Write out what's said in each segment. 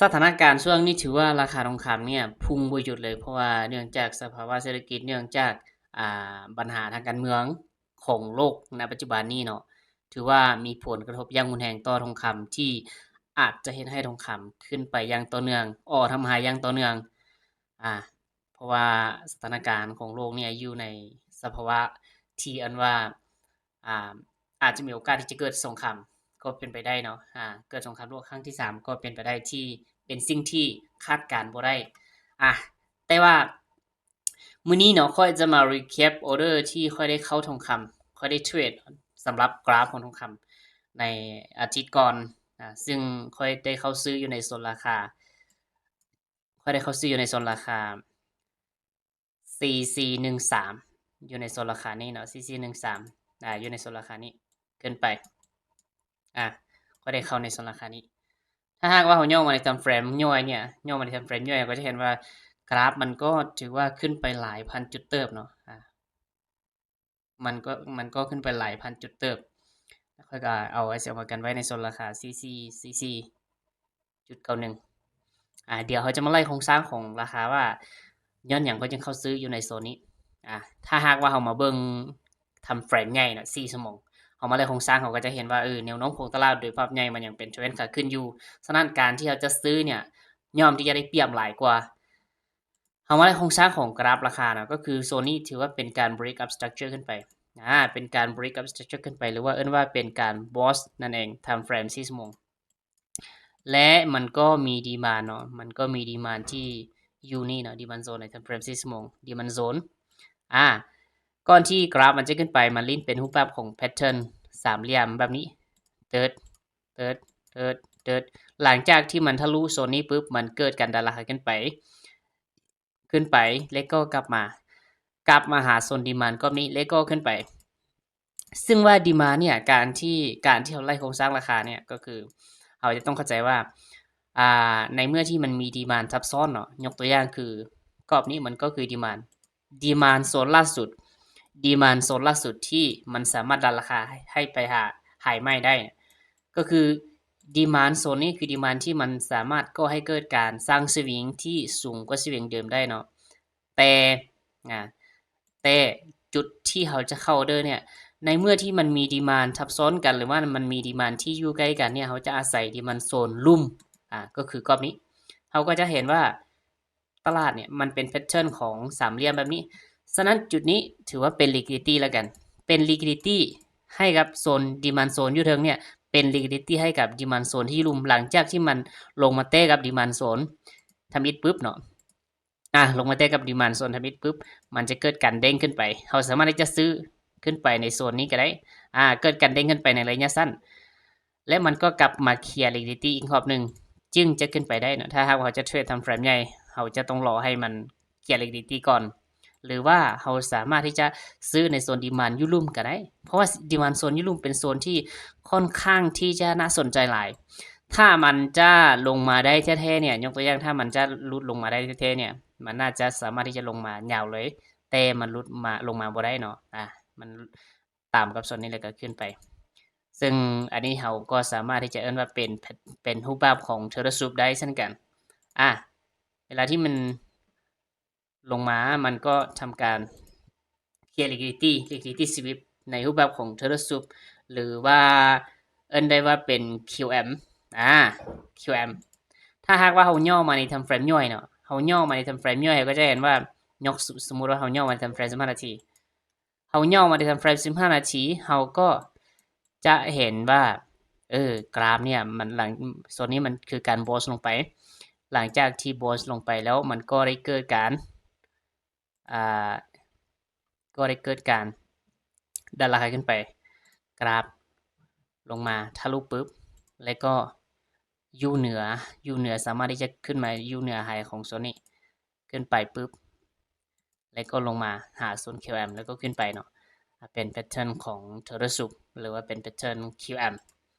ສະຖານະການຊ່ວງນີ້ຖືວ່າລາຄາທອງຄຳເນ່ຍພຸ່ງບໍ່ຢຸດເລີຍ ເພາະວ່າເນື່ອງຈາກສະພາວະເສດຖະກິດ ເນື່ອງຈາກ ອ່າ ບັນຫາທາງການເມືອງຂອງໂລກໃນປັດຈຸບັນນີ້ເນາະ ຖືວ່າມີຜົນກະທົບຢ່າງຮຸນແຮງຕໍ່ທອງຄຳ ທີ່ອາດຈະເຮັດໃຫ້ທອງຄຳຂຶ້ນໄປຢ່າງຕໍ່ເນື່ອງ ອໍ ທຳລາຍຢ່າງຕໍ່ເນື່ອງ ອ່າ ເພາະວ່າສະຖານະການຂອງໂລກເນ່ຍຢູ່ໃນສະພາວະທີ່ອັນວ່າ ອ່າ ອາດຈະມີໂອກາດທີ່ຈະເກີດສົງຄາມກໍເປັນໄປໄດ້ເນາະ ອ່າ ເກີດສົງຄາມໂລກຄັ້ງທີສາມກໍເປັນໄປໄດ້ ທີ່ເປັນສິ່ງທີ່ຄາດການບໍ່ໄດ້ ອ່າ ແຕ່ວ່າມື້ນີ້ເນາະ ຂ້ອຍຈະມາ recap order ທີ່ຂ້ອຍໄດ້ເຂົ້າທອງຄຳ ຂ້ອຍໄດ້ເທຣດສຳລັບກຣາຟຂອງທອງຄຳໃນອາທິດກ່ອນ ອ່າ ຊຶ່ງຂ້ອຍໄດ້ເຂົ້າຊື້ຢູ່ໃນໂຊນລາຄາ ຂ້ອຍໄດ້ເຂົ້າຊື້ຢູ່ໃນໂຊນລາຄາ ສີ່ສີ່ໜຶ່ງສາມ ຢູ່ໃນໂຊນລາຄານີ້ເນາະ ສີ່ສີ່ໜຶ່ງສາມ ອ່າ ຢູ່ໃນໂຊນລາຄານີ້ ຂຶ້ນໄປ ອ່າ ຂ້ອຍໄດ້ເຂົ້າໃນໂຊນລາຄານີ້ ຖ້າຫາກວ່າເຮົາຍ່ອມາໃນ time frame ຍ່ອຍເນ່ຍ ຍ່ອມາໃນ time frame ຍ່ອຍ ເຮົາກໍຈະເຫັນວ່າກຣາຟມັນກໍຖືວ່າຂຶ້ນໄປຫຼາຍພັນຈຸດເຕີບເນາະ ອ່າ ມັນກໍ ມັນກໍຂຶ້ນໄປຫຼາຍພັນຈຸດເຕີບ ແລ້ວຂ້ອຍກໍເອົາໄອ້ສຽງປະກັນໄວ້ໃນໂຊນລາຄາ ສີ່ສີ່ສີ່ສີ່ຈຸດເກົ້າໜຶ່ງ ອ່າ ດຽວເຮົາຈະມາໄລ່ໂຄງສ້າງຂອງລາຄາວ່າ ຍ້ອນຫຍັງຂ້ອຍຈຶ່ງເຂົ້າຊື້ຢູ່ໃນໂຊນນີ້ ອ່າ ຖ້າຫາກວ່າເຮົາມາເບິ່ງ time frame ໃຫຍ່ເນາະ ສີ່ຊົ່ວໂມງ ເຮົາມາໄລ່ໂຄງສ້າງ ເຮົາກໍຈະເຫັນວ່າ ເອີ ແນວໂນ້ມຂອງຕະຫຼາດໂດຍພາບໃຫຍ່ມັນຍັງເປັນ trend ຂາຂຶ້ນຢູ່ ສະນັ້ນການທີ່ເຮົາຈະຊື້ເນ່ຍ ຍ່ອມທີ່ຈະໄດ້ປຽບຫຼາຍກວ່າ ເຮົາມາໃນໂຄງສ້າງຂອງກຣາຟລາຄາເນາະ ກໍຄືໂຊນນີ້ຖືວ່າເປັນການ break up structure ຂຶ້ນໄປ ອ່າ ເປັນການ break up structure ຂຶ້ນໄປ ຫຼືວ່າເອີ້ນວ່າເປັນການ bullish ນັ້ນເອງ time frame ສີ່ຊົ່ວໂມງ ແລະ ມັນກໍມີ demand ເນາະ ມັນກໍມີ demand ທີ່ຢູ່ນີ້ເນາະ demand zone ໃນ time frame ສີ່ຊົ່ວໂມງ demand zone ອ່າ ກ່ອນທີ່ກຣາຟມັນຈະຂຶ້ນໄປ ມັນຫຼິ້ນເປັນຮູບແບບຂອງ pattern ສາມຫຼ່ຽມແບບນີ້ ເຕີດ ເຕີດ ເຕີດ ເຕີດ ຫຼັງຈາກທີ່ມັນທະລຸໂຊນນີ້ປຶບ ມັນເກີດການດັນລາຄາຂຶ້ນໄປ ຂຶ້ນໄປ ແລ້ວກໍກັບມາ ກັບມາຫາໂຊນ demand ກອບນີ້ ແລ້ວກໍຂຶ້ນໄປ ຊຶ່ງວ່າ demand ເນ່ຍ ການທີ່ ການທີ່ເຮົາໄລ່ໂຄງສ້າງລາຄາເນ່ຍ ກໍຄືເຮົາຈະຕ້ອງເຂົ້າໃຈວ່າ ອ່າ ໃນເມື່ອທີ່ມັນມີ demand ທັບຊ້ອນເນາະ ຍົກຕົວຢ່າງຄື ກອບນີ້ມັນກໍຄື demand demand ໂຊນລ່າສຸດ demand ໂຊນລ່າສຸດທີ່ມັນສາມາດດັນລາຄາໃຫ້ ໃຫ້ໄປຫາ high ໃໝ່ໄດ້ ກໍຄື demand ໂຊນນີ້ຄື demand ທີ່ມັນສາມາດກໍ່ໃຫ້ເກີດການສ້າງ swing ທີ່ສູງກວ່າ swing ເດີມໄດ້ເນາະ ແຕ່ ອ່າ ແຕ່ຈຸດທີ່ເຮົາຈະເຂົ້າ order ເນ່ຍ ໃນເມື່ອທີ່ມັນມີ demand ທັບຊ້ອນກັນ ຫຼືວ່າມັນມີ demand ທີ່ຢູ່ໃກ້ກັນເນ່ຍ ເຮົາຈະອາໄສ demand zone ລຸ່ມ ອ່າ ກໍຄືກອບນີ້ ເຮົາກໍຈະເຫັນວ່າ ຕະຫຼາດເນ່ຍ ມັນເປັນ pattern ຂອງສາມຫຼ່ຽມແບບນີ້ ສະນັ້ນຈຸດນີ້ຖືວ່າເປັນ liquidity ລະກັນ ເປັນ liquidity ໃຫ້ກັບໂຊນ demand zone ຢູ່ເທິງເນ່ຍ ເປັນ liquidity ໃຫ້ກັບ demand zone ທີ່ລຸ່ມ ຫຼັງຈາກທີ່ມັນລົງມາແຕະກັບ demand zone ທຳອິດປຶບເນາະ ອ່າ ລົງມາແຕະກັບ demand zone ທຳອິດປຶບ ມັນຈະເກີດການເດ້ງຂຶ້ນໄປ ເຮົາສາມາດທີ່ຈະຊື້ຂຶ້ນໄປໃນໂຊນນີ້ກໍໄດ້ ອ່າ ເກີດການເດ້ງຂຶ້ນໄປໃນໄລຍະສັ້ນ ແລະ ມັນກໍກັບມາເຄຍ liquidity ອີກຮອບໜຶ່ງ ຈຶ່ງຈະຂຶ້ນໄປໄດ້ເນາະ ຖ້າຫາກວ່າເຮົາຈະເທຣດ time frame ໃຫຍ່ ເຮົາຈະຕ້ອງລໍໃຫ້ມັນເຄຍ liquidity ກ່ອນ ຫຼືວ່າເຮົາສາມາດທີ່ຈະຊື້ໃນໂຊນ demand ຢູ່ລຸ່ມກໍໄດ້ ເພາະວ່າ demand zone ຢູ່ລຸ່ມເປັນໂຊນທີ່ຄ່ອນຂ້າງທີ່ຈະໜ້າສົນໃຈຫຼາຍ ຖ້າມັນຈະລົງມາໄດ້ແທ້ໆເນ່ຍ ຍົກຕົວຢ່າງ ຖ້າມັນຈະຫຼຸດລົງມາໄດ້ແທ້ໆເນ່ຍ ມັນໜ້າຈະສາມາດທີ່ຈະລົງມາຍາວເລີຍ ແຕ່ມັນຫຼຸດມາ ລົງມາບໍ່ໄດ້ເນາະ ອ່າ ມັນຕາມກັບໂຊນນີ້ແລ້ວກໍຂຶ້ນໄປ ຊຶ່ງອັນນີ້ເຮົາກໍສາມາດທີ່ຈະເອີ້ນວ່າເປັນ ເປັນຮູບແບບຂອງ Taylor Swift ໄດ້ເຊັ່ນກັນ ອ່າ ເວລາທີ່ມັນລົງມາ ມັນກໍທຳການ clear liquidity liquidity sweep ໃນຮູບແບບຂອງ Taylor Swift ຫຼືວ່າເອີ້ນໄດ້ວ່າເປັນ QM ອ່າ QM ຖ້າຫາກວ່າເຮົາຫຍໍ້ມາໃນ time frame ຍ່ອຍເນາະ ເຮົາຫຍໍ້ມາໃນ time frame ຍ່ອຍ ເຮົາກໍຈະເຫັນວ່າ ຍົກ ສົມມຸດວ່າເຮົາຫຍໍ້ມາໃນ time frame ສິບຫ້ານາທີ ເຮົາຫຍໍ້ມາໃນ time frame ສິບຫ້ານາທີ ເຮົາກໍຈະເຫັນວ່າ ເອີ ກຣາຟເນ່ຍ ມັນ ຫຼັງ ໂຊນນີ້ມັນຄືການ bullish ລົງໄປ ຫຼັງຈາກທີ່ bullish ລົງໄປແລ້ວ ມັນກໍໄດ້ເກີດການ ອ່າ ກໍໄດ້ເກີດການດັນລາຄາຂຶ້ນໄປ ກຣາຟລົງມາທະລຸປຶບ ແລ້ວກໍຢູ່ເໜືອ ຢູ່ເໜືອ ສາມາດທີ່ຈະຂຶ້ນມາຢູ່ເໜືອ high ຂອງໂຊນນີ້ ຂຶ້ນໄປປຶບ ແລ້ວກໍລົງມາຫາໂຊນ QM ແລ້ວກໍຂຶ້ນໄປເນາະ ເປັນ pattern ຂອງ Taylor Swift ຫຼືວ່າເປັນ pattern QM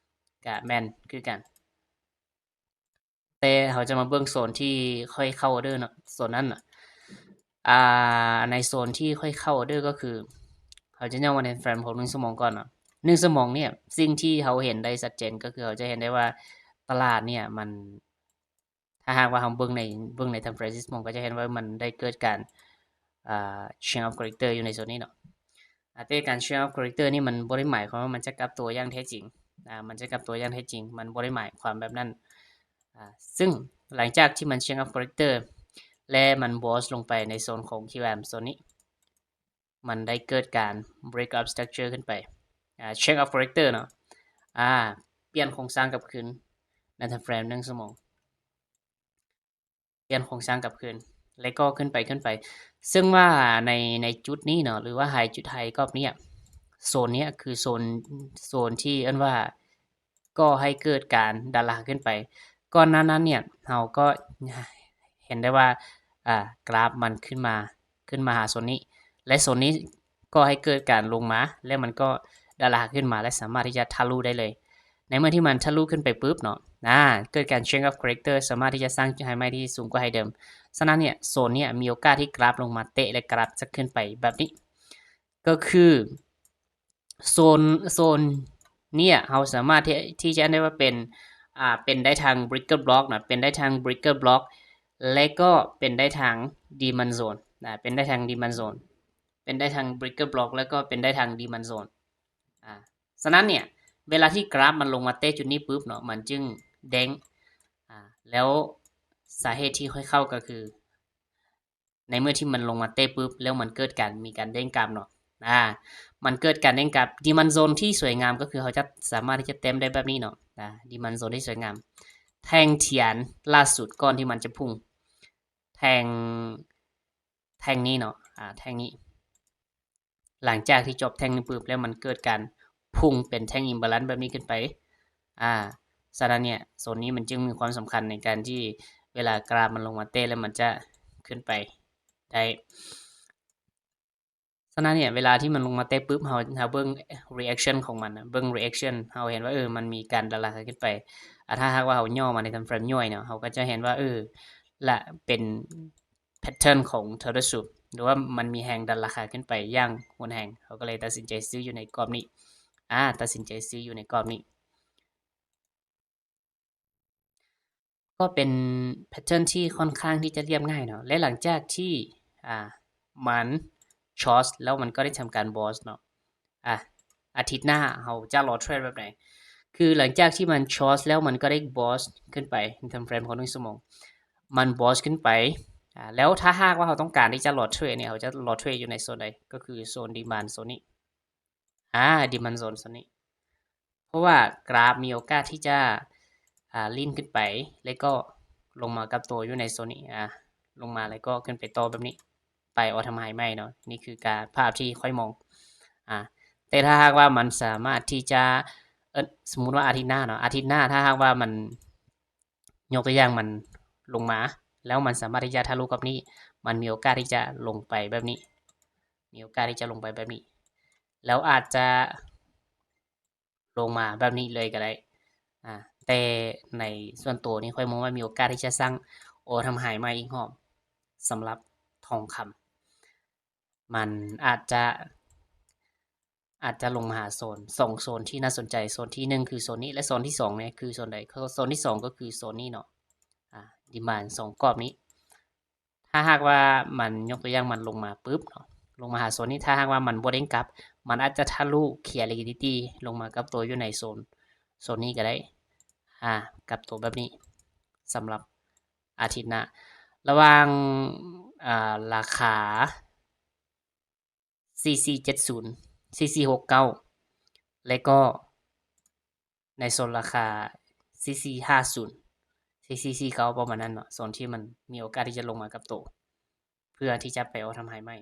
ກະແມ່ນຄືກັນ ແຕ່ເຮົາຈະມາເບິ່ງໂຊນທີ່ຂ້ອຍເຂົ້າ order ເນາະ ໂຊນນັ້ນນະ ອ່າ ໃນໂຊນທີ່ຂ້ອຍເຂົ້າ order ກໍຄື ເຮົາຈະຍ່ອງມາໃນ frame ຂອງໜຶ່ງຊົ່ວໂມງກ່ອນເນາະ ໜຶ່ງຊົ່ວໂມງເນ່ຍ ສິ່ງທີ່ເຮົາເຫັນໄດ້ຊັດເຈນ ກໍຄືເຮົາຈະເຫັນໄດ້ວ່າຕະຫຼາດເນ່ຍ ມັນ າຫາກວ່າເຮົາເບິ່ງໃນ ເບິ່ງໃນ time frame six month ກໍຈະເຫັນວ່າມັນໄດ້ເກີດການ ອ່າ change of character ຢູ່ໃນໂຊນນີ້ເນາະ. ອາ ແຕ່ການ change of character ນີ້ມັນບໍ່ໄດ້ໝາຍຄວາມວ່າມັນຈະກັບຕົວຢ່າງແທ້ຈິງ ອາ ມັນຈະກັບຕົວຢ່າງແທ້ຈິງ ມັນບໍ່ໄດ້ໝາຍຄວາມແບບນັ້ນ. ອາ ຊຶ່ງຫຼັງຈາກທີ່ມັນ change of character ແລະ ມັນ bounce ລົງໄປໃນໂຊນຂອງ Q M ໂຊນນີ້ ມັນໄດ້ເກີດການ break of structure ຂຶ້ນໄປ ອາ change of character ເນາະ ອາ ປ່ຽນໂຄງສ້າງກັບຄືນໃນ time frame ໜຶ່ງຊົ່ວໂມງ ປ່ຽນໂຄງສ້າງກັບຄືນ ແລະກໍຂຶ້ນໄປ ຂຶ້ນໄປ ເຊິ່ງວ່າໃນ ໃນຈຸດນີ້ເນາະ ຫຼືວ່າ high ຈຸດ high ກອບເນີ້ຍ ໂຊນເນີ້ຍຄືໂຊນ ໂຊນທີ່ເອີ້ນວ່າກໍ່ໃຫ້ເກີດການດັນລາຄາຂຶ້ນໄປ. ກ່ອນໜ້ານັ້ນເນີ້ຍ ເຮົາກໍເຫັນໄດ້ວ່າ ອາ ກຣາຟມັນຂຶ້ນມາ ຂຶ້ນມາຫາໂຊນນີ້ ແລະໂຊນນີ້ກໍ່ໃຫ້ເກີດການລົງມາ ແລະມັນກໍດັນລາຄາຂຶ້ນມາ ແລະສາມາດທີ່ຈະທະລຸໄດ້ເລີຍ. ໃນເມື່ອທີ່ມັນທະລຸຂຶ້ນໄປປຶບເນາະ ອາ ເກີດການ change of character ສາມາດທີ່ຈະສ້າງ high ໃໝ່ທີ່ສູງກວ່າ high ເດີມ. ສະນັ້ນເນີ້ຍ ໂຊນເນີ້ຍມີໂອກາດທີ່ກຣາຟລົງມາເຕະ ແລະກຣາຟຈະຂຶ້ນໄປແບບນີ້ ກໍຄືໂຊນ ໂຊນເນີ້ຍເຮົາສາມາດທີ່ ທີ່ຈະເອີ້ນໄດ້ວ່າເປັນ ອາ ເປັນໄດ້ທັງ breaker block ນະ ເປັນໄດ້ທັງ breaker block ແລະກໍເປັນໄດ້ທັງ demand zone ນະ ເປັນໄດ້ທັງ demand zone ເປັນໄດ້ທັງ breaker block ແລະກໍເປັນໄດ້ທັງ demand zone. ອາ ສະນັ້ນເນີ້ຍ ເວລາທີ່ກຣາຟມັນລົງມາເຕະຈຸດນີ້ປຶບເນາະ ມັນຈຶ່ງເດ້ງ ອາ ແລ້ວສາເຫດທີ່ຂ້ອຍເຂົ້າກໍຄື ໃນເມື່ອທີ່ມັນລົງມາເຕະປຶບ ແລ້ວມັນເກີດການ ມີການເດ້ງກັບເນາະ ອາ ມັນເກີດການເດ້ງກັບ demand zone ທີ່ສວຍງາມ ກໍຄືເຮົາຈະສາມາດທີ່ຈະແຕ້ມໄດ້ແບບນີ້ເນາະ ອາ demand zone ທີ່ສວຍງາມ ແທ່ງທຽນລ່າສຸດກ່ອນທີ່ມັນຈະພຸ່ງ ແທ່ງ ແທ່ງນີ້ເນາະ ອາ ແທ່ງນີ້ ຫຼັງຈາກທີ່ຈົບແທ່ງນີ້ປຶບ ແລ້ວມັນເກີດການພຸ່ງເປັນແທ່ງ imbalance ແບບນີ້ຂຶ້ນໄປ ອາ ສະນັ້ນເນີ້ຍ ໂຊນນີ້ມັນຈຶ່ງມີຄວາມສຳຄັນໃນການທີ່ເວລາກຣາຟມັນລົງມາເຕະ ແລ້ວມັນຈະຂຶ້ນໄປໄດ້. ສະນັ້ນເນີ້ຍ ເວລາທີ່ມັນລົງມາເຕະປຶບ ເຮົາ ເຮົາເບິ່ງ reaction ຂອງມັນນະ ເບິ່ງ reaction ເຮົາເຫັນວ່າ ເອີ ມັນມີການດັນລາຄາຂຶ້ນໄປ. ອາ ຖ້າຫາກວ່າເຮົາຫຍໍ້ມາໃນ time frame ຍ່ອຍເນາະ ເຮົາກໍຈະເຫັນວ່າ ເອີ ລະເປັນ pattern ຂອງ Taylor Swift ຫຼືວ່າມັນມີແຮງດັນລາຄາຂຶ້ນໄປຢ່າງຮຸນແຮງ ເຮົາກໍເລີຍຕັດສິນໃຈຊື້ຢູ່ໃນກອບນີ້ ອາ ຕັດສິນໃຈຊື້ຢູ່ໃນກອບນີ້ ກໍເປັນ pattern ທີ່ຂ້ອນຂ້າງທີ່ຈະລຽບງ່າຍເນາະ ແລະ ຫຼັງຈາກທີ່ ອາ ມັນ short ແລ້ວມັນກໍໄດ້ທຳການ bounce ເນາະ ອາ ອາທິດໜ້າເຮົາຈະລໍເທຣດແບບໃດ? ຄືຫຼັງຈາກທີ່ມັນ short ແລ້ວມັນກໍໄດ້ bounce ຂຶ້ນໄປໃນ time frame ຂອງໜຶ່ງຊົ່ວໂມງ ມັນ bounce ຂຶ້ນໄປ ອາ ແລ້ວຖ້າຫາກວ່າເຮົາຕ້ອງການທີ່ຈະລໍເທຣດເນຍ ເຮົາຈະລໍເທຣດຢູ່ໃນໂຊນໃດ? ກໍຄືໂຊນ demand ໂຊນນີ້ ອາ demand zone ໂຊນນີ້ ເພາະວ່າກຣາຟມີໂອກາດທີ່ຈະ ອາ ຫຼິ້ນຂຶ້ນໄປ ແລ້ວກໍລົງມາກັບໂຕຢູ່ໃນໂຊນນີ້ ອາ ລົງມາແລ້ວກໍຂຶ້ນໄປຕໍ່ແບບນີ້ ໄປ all time high ໃໝ່ເນາະ. ນີ້ຄືການ ພາບທີ່ຂ້ອຍມອງ ອາ ແຕ່ຖ້າຫາກວ່າມັນສາມາດທີ່ຈະ ເອີ້ນ ສົມມຸດວ່າອາທິດໜ້າເນາະ ອາທິດໜ້າ ຖ້າຫາກວ່າມັນ ຍົກຕົວຢ່າງ ມັນລົງມາ ແລ້ວມັນສາມາດທີ່ຈະທະລຸກັບນີ້ ມັນມີໂອກາດທີ່ຈະລົງໄປແບບນີ້ ມີໂອກາດທີ່ຈະລົງໄປແບບນີ້ ແລ້ວອາດຈະ ລົງມາແບບນີ້ເລີຍກໍໄດ້ ອາ ແຕ່ໃນສ່ວນໂຕນີ້ ຂ້ອຍມອງວ່າມີໂອກາດທີ່ຈະສ້າງ all time high ໃໝ່ອີກຮອບ ສຳລັບທອງຄຳ ມັນອາດຈະ ອາດຈະລົງມາຫາໂຊນ ສອງໂຊນທີ່ໜ້າສົນໃຈ ໂຊນທີໜຶ່ງຄືໂຊນນີ້ ແລະ ໂຊນທີສອງເນຍຄືໂຊນໃດ? ໂຊນທີສອງກໍຄືໂຊນນີ້ເນາະ ອາ demand ສອງກອບນີ້ ຖ້າຫາກວ່າມັນ ຍົກຕົວຢ່າງ ມັນລົງມາປຶບເນາະ ລົງມາຫາໂຊນນີ້ ຖ້າຫາກວ່າມັນບໍ່ເດ້ງກັບ ມັນອາດຈະທະລຸ clear liquidity ລົງມາກັບໂຕຢູ່ໃນໂຊນ ໂຊນນີ້ກໍໄດ້ ອາ ກັບໂຕແບບນີ້ ສຳລັບອາທິດໜ້າ ລະຫວ່າງ ອາ ລາຄາ ສີ່ສີ່ເຈັດສູນ ສີ່ສີ່ຫົກເກົ້າ ແລະກໍໃນໂຊນລາຄາ ສີ່ສີ່ຫ້າສູນ ສີ່ສີ່ສີ່ເກົ້າ ປະມານນັ້ນເນາະ ໂຊນທີ່ມັນມີໂອກາດທີ່ຈະລົງມາກັບໂຕ ເພື່ອທີ່ຈະໄປ all time high ໃໝ່.